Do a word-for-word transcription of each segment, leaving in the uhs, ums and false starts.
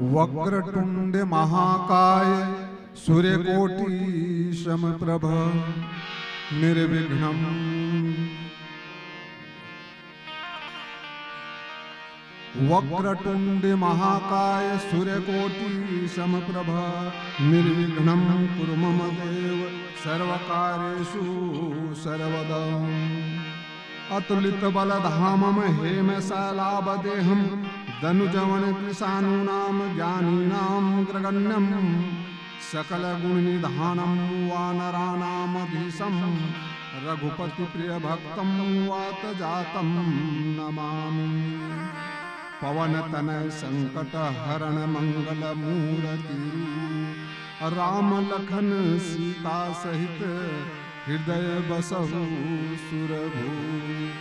वक्रतुंड महाकाय सूर्यकोटि समप्रभ निर्विघ्नम्। वक्रतुंड महाकाय सूर्यकोटि समप्रभ निर्विघ्नं कुरु मम देव सर्वकार्येषु सर्वदा। अतुलित बल धामम हेम सैलाब देहम दनुजवन कृशानूनाम ज्ञानीनाम ग्रगण्यम सकल गुण निधानम वानरानाम धीशम रघुपति प्रिय भक्तम वात जातम नमामि। पवन तनय संकट हरण मंगल मूरति रूप राम लखन सीता सहित हृदय बसहु सुरभूप।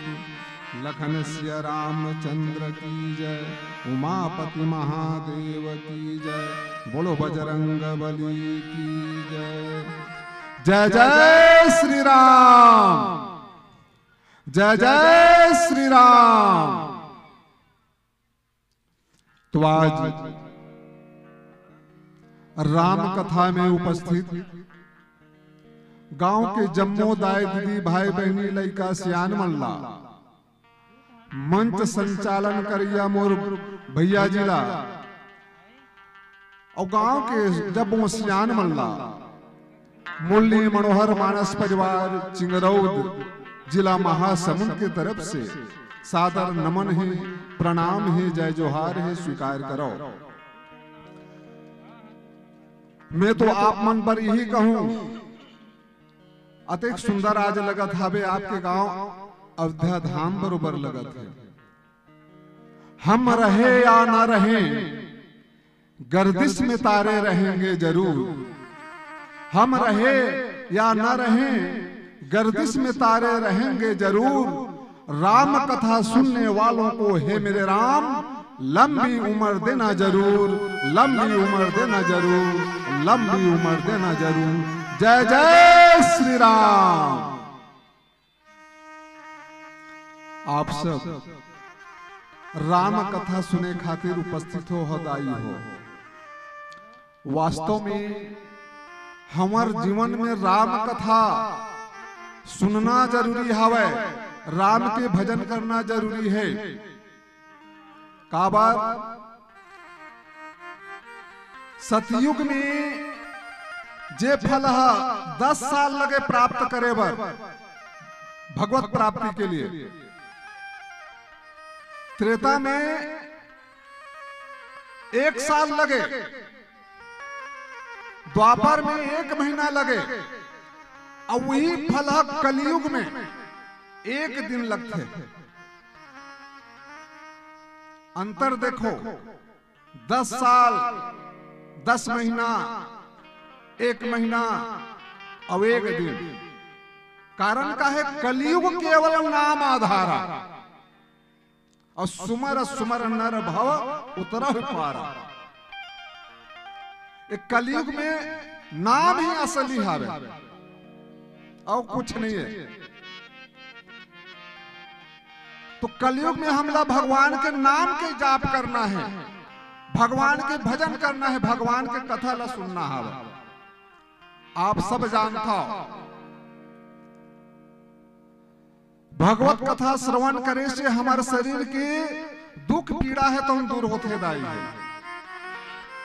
लखन सिया रामचंद्र की जय, उमापति महादेव की जय, बोलो बजरंग बली की जय। जय जय श्री राम, जय जय श्री राम। तो आज राम कथा में उपस्थित गांव के जम्मो दाई दीदी, भाई बहिनी, लइका सियान मन ला, मंच संचालन करिया मोर भैया जी ला, अउ गांव के जम्मो सियान मन ला, मुरली मनोहर मानस परिवार चिंगरौद, जिला महासमुंद के तरफ से सादर नमन हे, प्रणाम हे, जय जोहार हे, स्वीकार करो। मैं तो आप मन बर यही कहूं, अतेक सुंदर आज लगत हावे आपके गांव अयोध्या धाम बरोबर लगत हे। हम रहे या न रहे, गर्दिश में तारे रहेंगे जरूर। हम रहे या न रहे, गर्दिश में तारे रहेंगे जरूर। राम कथा सुनने वालों को हे मेरे राम, लंबी उम्र देना जरूर, लंबी उम्र देना जरूर, लंबी उम्र देना जरूर। जय जय श्री राम। आप सब राम कथा सुने खातिर उपस्थित हो, हदाई हो। वास्तव में हमर जीवन में राम कथा सुनना जरूरी हवय, राम के भजन करना जरूरी हे। काबर सतयुग में जे फल ह दस साल लगे प्राप्त करे बर, भगवत प्राप्ति के लिए, त्रेता में एक साल लगे, द्वापर में एक महीना लगे, अउ वही फल ह कलयुग में एक दिन लगथे। अंतर देखो, दस साल, दस महीना, एक महीना अउ एक दिन। कारण का हे? कलयुग केवल नाम आधारा, अउ सुमर सुमर नर भव उतरहु पारा। ए कलयुग में नाम ही असली हवे, अउ कुछ नहीं हे। तो कलयुग में हमला भगवान के नाम के जाप करना हे, भगवान के भजन करना हे, भगवान के कथा ला सुनना हवे। आप सब जानथव, भगवत कथा श्रवण करे से हमर शरीर के दुख पीड़ा हे तउन दूर होथे दाई हे,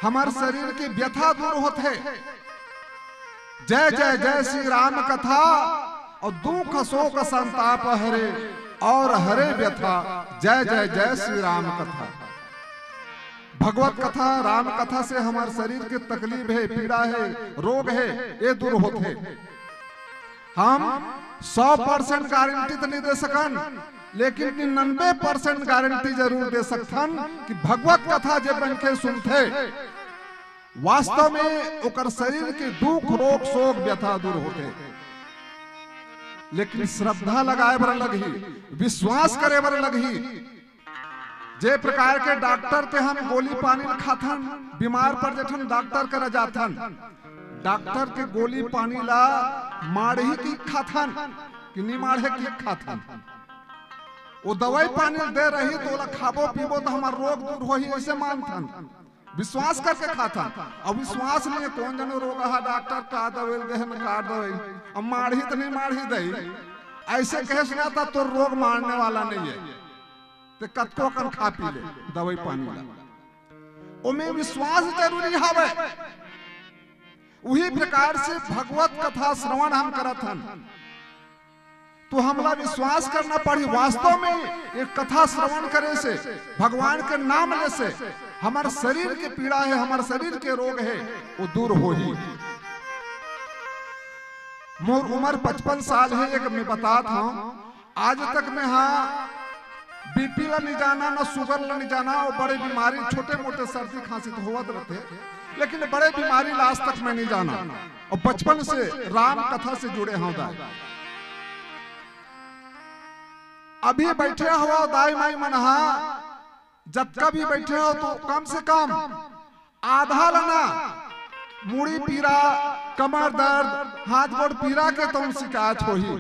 हमर शरीर के व्यथा दूर होथे। जय जय जय श्री राम कथा अउ दुख शोक संताप हरे अउ हरे व्यथा। जय जय जय श्री राम कथा। भगवत कथा, राम कथा से हमर शरीर के तकलीफ हे, पीड़ा हे, रोग हे, ये दूर होथे। हम सौ परसेंट गारंटी तो नहीं दे सकन, लेकिन निन्यानवे परसेंट गारंटी जरूर दे सकथन कि भगवत कथा जे बन के सुनथे, वास्तव में ओकर शरीर के दुख, रोग, शोक, व्यथा दूर होथे। लेकिन श्रद्धा लगाए बर लगही, विश्वास करे बर लगही। जे प्रकार के डॉक्टर के हम गोली पानी ल खाथन, बीमार पड़ जथन, डॉक्टर करा जाथन, डॉक्टर के गोली पानी ला माड़ही की खाथन कि नी माड़हे की खाथन। वो दवाई पानी दे रही तो ओला खाबो पीबो तो हमार रोग दूर होही, ऐसे मानथन। विश्वास करके खाथन। अब विश्वास नहीं है, कौन जनो रोग हा, डॉक्टर का दवाई दे न का दवाई, अब माढ़ी तो नहीं माढ़ी दई, ऐसे कहे सुना था तो रोग मारने वाला नहीं है। ते कतको कन खा पी ले दवाई पानी ला, ओमे विश्वास जरूरी हवे। उही प्रकार से भगवत कथा श्रवण हम करत हन, तो हमला विश्वास करना पड़ी। वास्तव में ये कथा श्रवण करे से, भगवान के नाम ले से हमर शरीर के पीड़ा है, हमर शरीर के रोग है, वो दूर होही। मोर उम्र पचपन साल है, एक मैं बतात हूँ, आज तक मैं हाँ बीपी ला नहीं जाना, ना शुगर ला नहीं जाना, और बड़े बीमारी, छोटे मोटे सर्दी खांसी तो होवत रहते, लेकिन बड़े बीमारी ला आज तक मैं नहीं जाना। और बचपन से राम कथा से जुड़े हूँ दाई। अभी बैठे हवा दाई माई मन हा, जतका भी बैठे हो तो कम से कम आधा लना मुड़ी पीरा, कमर दर्द, हाथ गोड़ पीरा के तो शिकायत होही।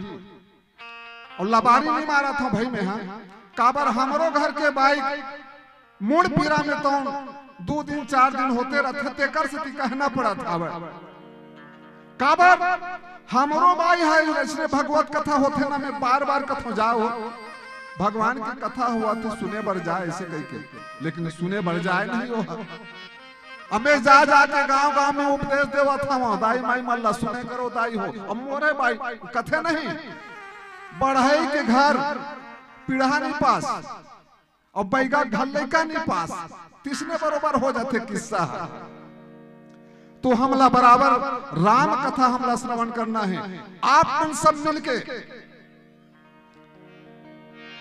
और लबारी नहीं मारा था भाई मैं, हाँ, काबर हमरो घर के बाइक मुड़ पीरा में तो दो दिन चार दिन होते रहते, तेकर से ती कहना पड़ा था। काबर हमरो बाई है, इसने भगवत कथा होते ना, मैं बार बार कथा जाओ, भगवान की कथा हुआ तो सुने बर जाए ऐसे कह के, लेकिन सुने बर जाए नहीं हो। अबे जा जा के गांव गांव में उपदेश देवा था वहां, दाई माई मल्ला सुने करो दाई हो। अब मोरे बाई कथे नहीं, बढ़ई के घर पीढ़ा नहीं पास, और बैगा घर लइका नहीं पास, तिसने बरोबर हो जाते किस्सा। तो हमला बराबर राम कथा हमला श्रवण करना है। आप मन सब मिलके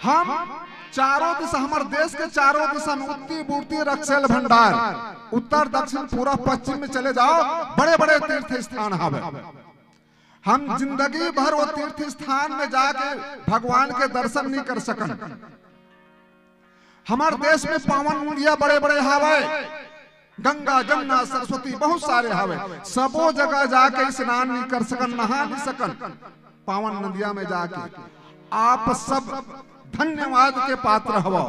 हम चारों दिशा, हमर देश के चारों दिशा में उत्ती, बुड़ती, रक्सेल, भंडार, उत्तर, दक्षिण, पूरा, पश्चिम में चले जाओ, बड़े बड़े तीर्थ स्थान हवे। हम जिंदगी भर वो तीर्थ स्थान में जाके भगवान के दर्शन नहीं कर सकन। हमर देश में पावन नदिया बड़े बड़े हवे, गंगा, जमुना, सरस्वती बहुत सारे हवे, सबो जगह जाके स्नान नहीं कर सकन, नहा नहीं सकन। पावन नदिया में जाके आप सब धन्यवाद के पात्र हवो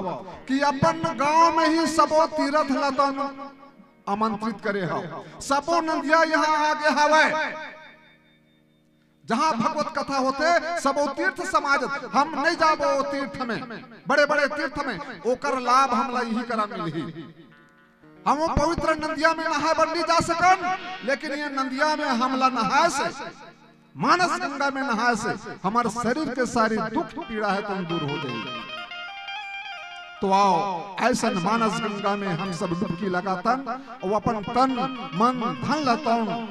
कि अपन गांव में ही सबो तीर्थ ला तोन आमंत्रित करे हो। सबो नदिया यहाँ आगे हवे, जहाँ भगवत कथा होते, सबो तीर्थ समाज, हम नहीं जाबो ओ तीर्थ में, बड़े बड़े तीर्थ में, ओकर लाभ हमला यही करा मिलही। हम वो पवित्र नदिया में नहाए बर नहीं जा सकन, लेकिन ये नदिया में हमला नहाए से, मानस गंगा में नहाए से हमर शरीर के सारी दुख पीड़ा है तो दूर हो जाएगी। तो आओ, ऐसन मानस गंगा में हम सब डुबकी लगातन और अपन तन, मन, धन लतन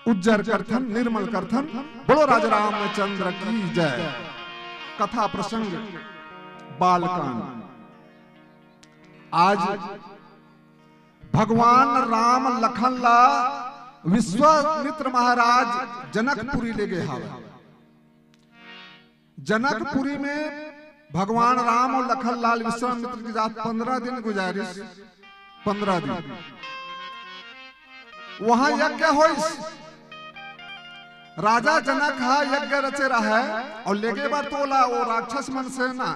उज्जर करथन, निर्मल करथन। बोलो राजा रामचंद्र की जय। कथा प्रसंग बालकांड। आज भगवान राम लखन ला विश्वामित्र महाराज जनकपुरी ले गे हवे। जनकपुरी में भगवान राम और लखन लाल विश्वामित्र के साथ पंद्रह दिन गुजारिस। पंद्रह दिन वहां यज्ञ होइस। राजा जनक हा यज्ञ रचे रहे और लेगे बर तोला वो राक्षस मन से ना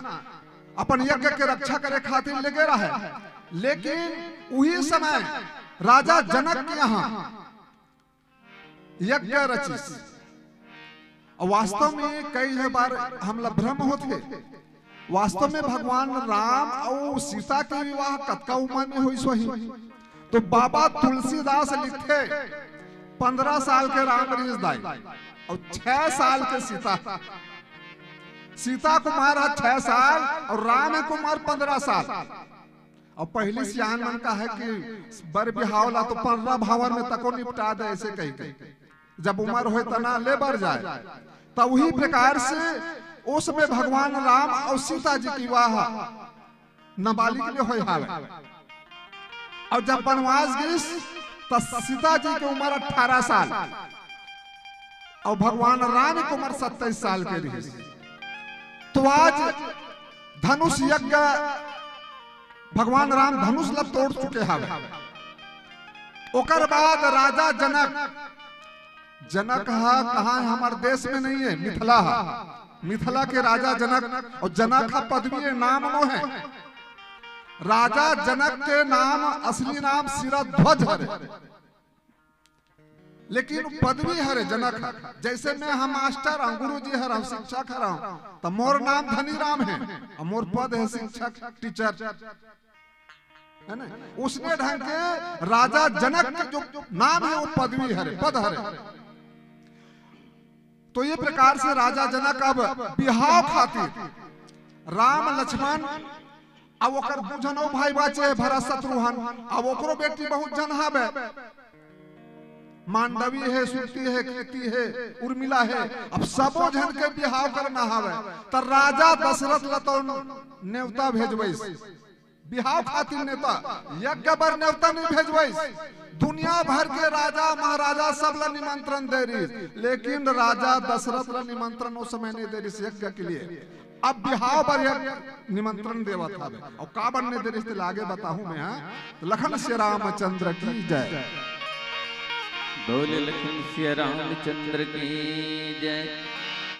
अपन यज्ञ के रक्षा करे खातिर लेगे रहे, लेकिन उही समय राजा जनक के यहाँ यज्ञ रचिस। अउ वास्तव में कई झन बार हमला भ्रम होथे, वास्तव में भगवान राम अउ सीता के विवाह कतका उमर में होइस होही? तो बाबा तुलसीदास लिखथे, पंद्रह साल के राम रिहिस दाई अउ छह साल के सीता। सीता के उमर ह छह साल अउ राम के उमर पंद्रह साल। अउ पहिली सियान मन कहे कि बर बिहाव ला तो पंद्रह भावर में तको निपटा दे, ऐसे कहि के जब उमर होय तना ले बर जाय। त उही प्रकार से ओ समय भगवान राम अउ सीता जी के विवाह नाबालिग में होय हावय। अउ जब बनवास गिस त सीता जी के उमर अठारह साल अउ भगवान राम के उमर सत्ताईस साल के रिहिस। तो आज धनुष यज्ञ, भगवान राम धनुष ला तोड़ चुके हावय। ओकर बाद राजा जनक, जनक हा कहाँ हे? हमर देश में नहीं हे, मिथिला हा। मिथिला के राजा जनक, अउ जनक हा पदवी हे, नाम नो हे। राजा जनक के नाम, असली नाम सिरध्वज हरे, लेकिन पदवी हरे जनक हर। जैसे मैं हम मास्टर हूँ, गुरुजी हर हूँ, शिक्षक हर हूँ, तो मोर नाम धनीराम है और मोर पद है शिक्षक, टीचर, है ना? उसने ढंग के राजा जनक के जो नाम है वो पदवी हरे, पद हरे। तो ये प्रकार से राजा जनक अब बिहाव खातिर राम लक्ष्मण, अब ओकर दू झन अउ भाई बाचे हे, भरत शत्रुघ्न, अब ओकरो बेटी बहुत झन हवे, मांडवी है, सुरती है, कीर्ति है, उर्मिला है, अब सबो झन के बिहाव करना हवे, त राजा दशरथ ल तो नेवता भेजवइस, बिहाव खातिर नेवता, यज्ञ बर नेवता नहीं भेजवइस। दुनिया भर के राजा महाराजा सब ला निमंत्रण दे रहिस, लेकिन राजा दशरथ ला निमंत्रण उस समय नहीं दे रहिस यज्ञ के लिए। अब बिहाव बर यज्ञ निमंत्रण देवत हवे, अउ काबर नहीं दे रहिस तेला आगे बताहूं मैं, हाँ? तो लखन श्री रामचंद्र की जय। बोल लखन सिया रामचंद्र की जय।